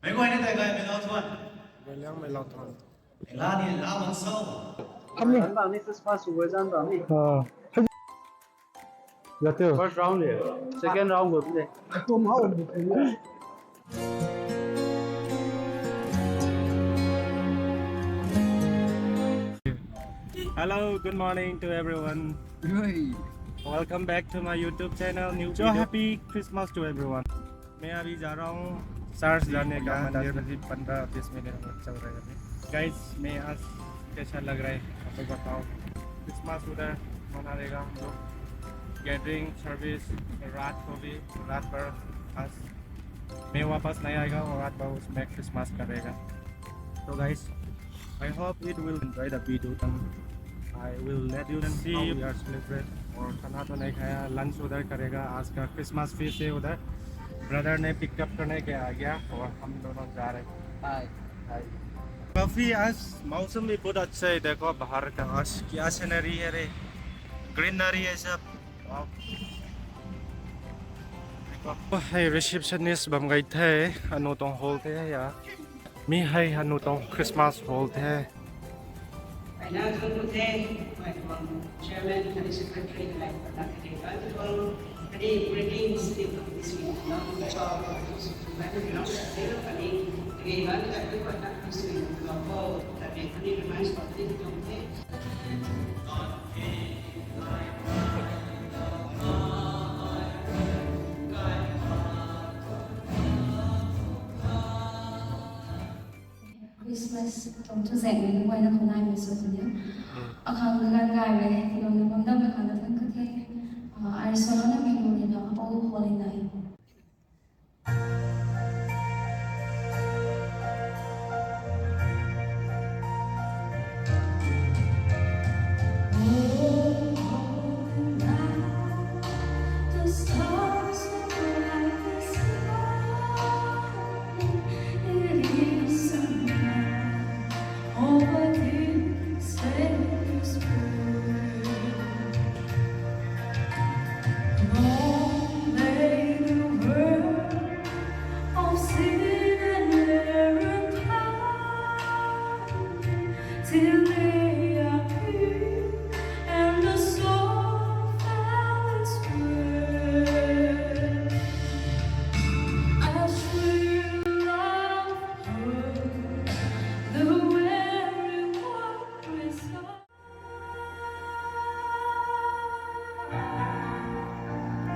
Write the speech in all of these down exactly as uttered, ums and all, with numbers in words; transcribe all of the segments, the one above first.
Mei guay ni tei gay mei lau thuan. Gay liang mei lau thuan. Mei la ni la bang sau. Kami. Zan bang ni Christmas over zan bang ni. Ah. Jate. First round le. Second round go le. Atum hao. Hello, good morning to everyone. Hey. Welcome back to my YouTube channel, New Video. Happy Christmas to everyone. मैं अभी जा रहा हूँ चर्च जाने का, दस बजे पन्द्रह बीस मिनट और चल रहा है अभी। गाइस, मैं आज कैसा लग रहा है आपको बताओ। क्रिसमस उधर मना रहेगा हम लोग, गैदरिंग सर्विस रात को भी, रात भर आज मैं वापस नहीं आएगा और रात भर उसमें क्रिसमस करेगा। तो guys, I hope it will enjoy the video and I will let you see how we are celebrate। और खाना तो नहीं खाया, लंच उधर करेगा। आज का क्रिसमस फीस्ट है उधर। ब्रदर ने पिकअप करने के आ गया और हम दोनों जा रहे हैं। हाय। हाय। काफी आज मौसम भी बहुत अच्छा है। देखो बाहर का आज क्या सीनरी है रे, ग्रीनरी है सब। वाओ। देखो, hei receptionist bam gay the, anu tuang hall the ya. Mi hei anu tuang Christmas hall the. Chairman, khatni secretary, khatni, khatni greetings, khatni greetings, khatni Christmas tuang thu zaeng mei guayna khou naimei sw tu ni. Akhang kaganv gaymei, tilouna bam dam akhang na than kha the. Ah, ai salouna mei guayna, oh, holy night.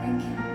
Thank you.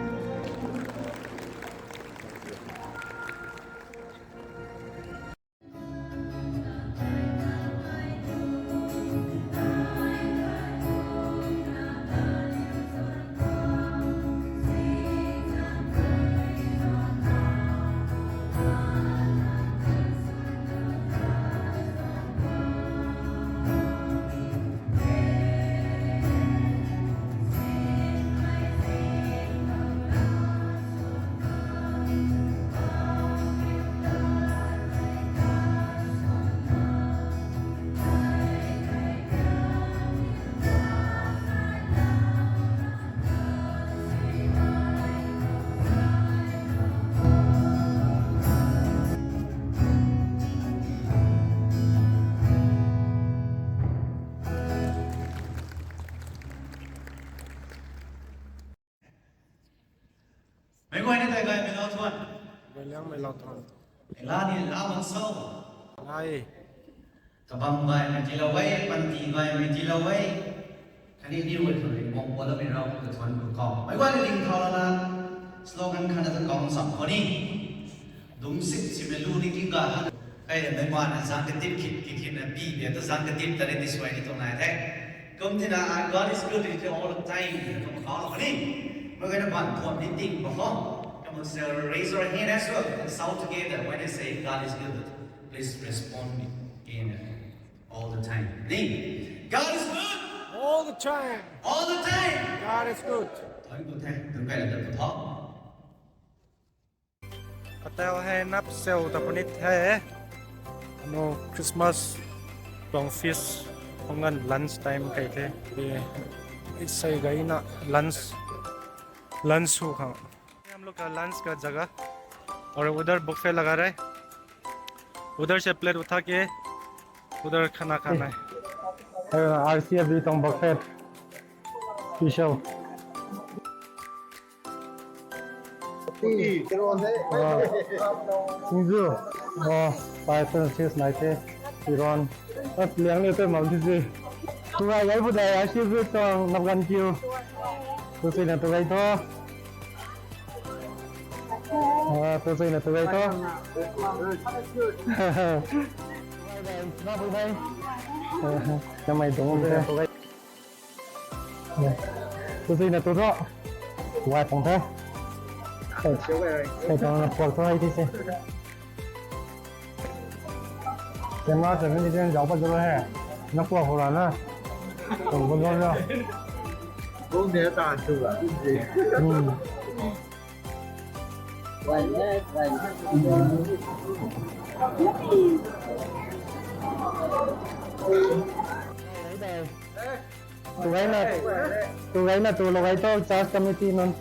Mei guay ni tei gay mei lau thuan. Gay liang mei lau thuan. Mei la ni la bang sau. Lai. Kabam gaymei tiilou e, panty gaymei tiilou e. Khatni ni guay khang ri bang pala mei rau ka thuan ku kau. Mei guay ni ding thau lana slogan khat na ta kau sam khou ni. Dum sip sip mei lu ni king ga ha. Kai mei ma na zang katip khit khit khit na pi bia ta zang katip ta ni ti suai ni tuang nai the. Kum tina, "God is good to you all the time." Kum khou ni. Mei guay na ban thuan ni ting ba khou. Come on, so raise your hand as well and shout together when I say, "God is good." Please respond in all the time. Ni. God is good. All the time. All the time. God is good. Thank you, thank you. Tum kai la ta tho. Hotel hei nap seu ta puni the. Ano Christmas tuang feast khou nganv lunch time kai the. Isei gayna lunch, lunch sw khang. हम लोग का लंच का जगह और उधर बुफे लगा रहे। उधर से प्लेट उठा के उधर खाना खाना है। Hei R C F B tuang buffet special. Ah, singju. Oh, pai pen cheese nai the. Iron. Ah, liang ni te mam di si. Tu gay gay bu dai R C F B tuang napgan kiu. Tu si na tu gay tho. Ah, tu si na tu gay tho. Na bu dai. Kamei dong the. Tu si na tu tho. Wai pang the. Sai tang na puak tho ai ti se. Camera se ni zen zau pa zau he. Na puak ho la na. Tong ko zau zau. Bung de ta chu la. Hmm. Tu gay na, tu gay na tu lou gay tho church committee nunc.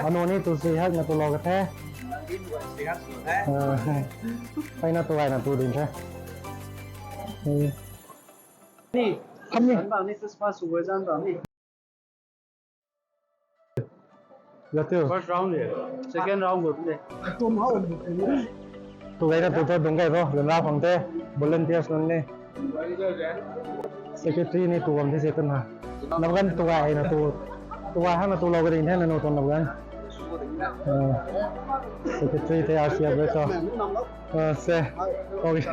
Anu ni tu si hak na tu lou ka the. Ah, pai na tu gay na tu ding the. Ni, kham ni. Zan bang ni Christmas sw zan bang ni. Ya tu. First round ni. Second round gu ni. Tu gay na tu tho dung gay tho, lun ra phang the, volunteers nunc ni. Secretary ni tu bam the se tu na. Napgan tu gay na tu, tu gay hang na tu lou ka ding the na nu tu napgan. Ah, secretary the R C F B tho. Ah, se. Okay.